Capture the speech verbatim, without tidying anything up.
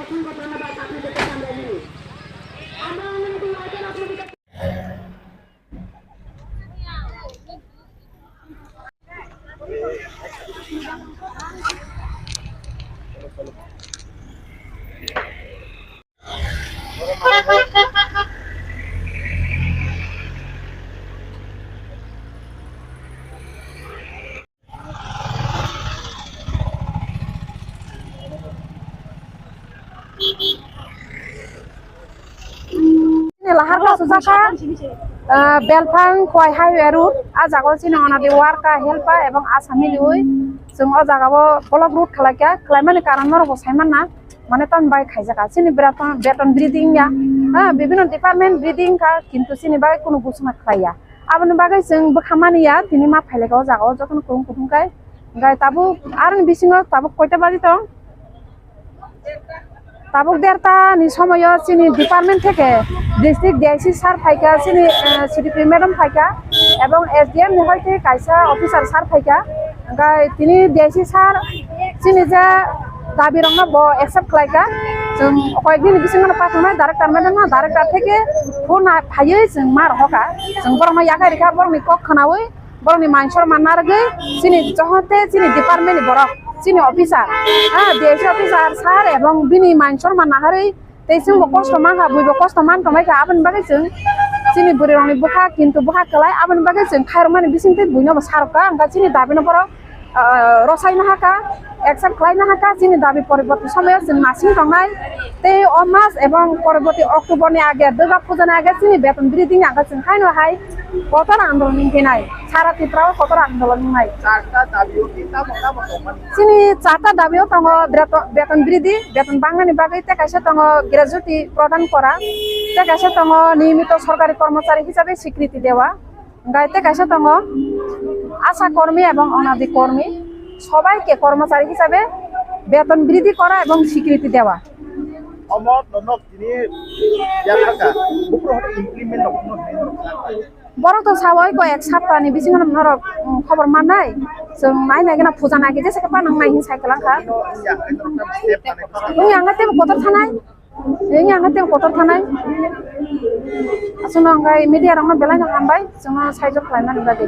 Chini lahar ka sujaka, ah, Belphang Khowai Highway Road, ah jaga o chini onadi worker, helper ebong asa miliwi chwng o jaga o block road khlaikha, khlaimani karon norok bo saimanna, mane tamni bagwi khaijaka. Chini beton, beton bridge wngya, ah, bibhinno department bridge wngkha, kintu chini bagwi kunu buchuma khlaiya. Aboni bagwi chwng bwkha mani ya, tini ma phailai o jaga o jotono kwrwng kuthum khe. Hwnkhe tabuk aroni bisingo tabuk koita baji tong? Tabuk derta ni somoyo chini department theke district D I C sir phaikha, chini, eh, C D P madam phaikha, ebong S D M ni hoite kaisa officer sir phaikha. Hwnkhe tini D I C sir chini je dabi rokno bo accept khlaikha. Chwng koyekdin bisingo no pathaknai director madam no, director theke phone phaiwi chwng ma rohorkha. Chwng borokno yakhai rikha, borokni kok khwnawi, borokni man sor man narwgwi chini johote chini department ni borok, chini officer, ha, D I C officer sir ebong bini man sor man naharwi tei chwngbo kosto mankha, buibo kosto man tonglaikha, aboni bagwi chwng chini bwrwirokni bwkha, kintu bwkha kwlai, aboni bagwi chwng khairokmani bisingtwi buino bo sarokha, hwnkha chini dabino borok ah, rwchai nahakha, accept khlai nahakha, chini dabi poriborti somoyo chwng nasing tongnai. Tei o mas ebong poriborti October ni age, Durga Puja ni age chini beton bridge ni age chwng haino hai kotor andolon wngkhe nai. Sara Tripura o kotor andolon wngnai. Charta dabi o khe tamo tamo tongmani? Chini charta dabi o tongo, beto-, beton bridge, beton bangnani bagwi, tei kaisa tongo gratuity prodan kora, tei kaisa tongo niyomito sorkari kormochari hisabe swikriti dewa. Hwnkhe tei kaisa tongo, asha kormi ebong onadi kormi, sobai ke kormochari hisabe beton bridhi kora ebong swikriti dewa. Omo nonok tini yakhaka, bukro hote implement rok no hwnwi norok kha. Borok to sawai ko ek sapta ni bisingo norok, um, khobor mannai, chwng nai nai gana puja nai khe jesa khe panang nai hin sai kwlangkha. Ino wngya hwnkhe norok tamo step manai bwskango. Wngya hwnkhe teibo kotor thanai. Ini ang tei kotor thanai. Aswkno hwnkhe media rokno belai no hambai, chwngno saijo khlaimani bagwi.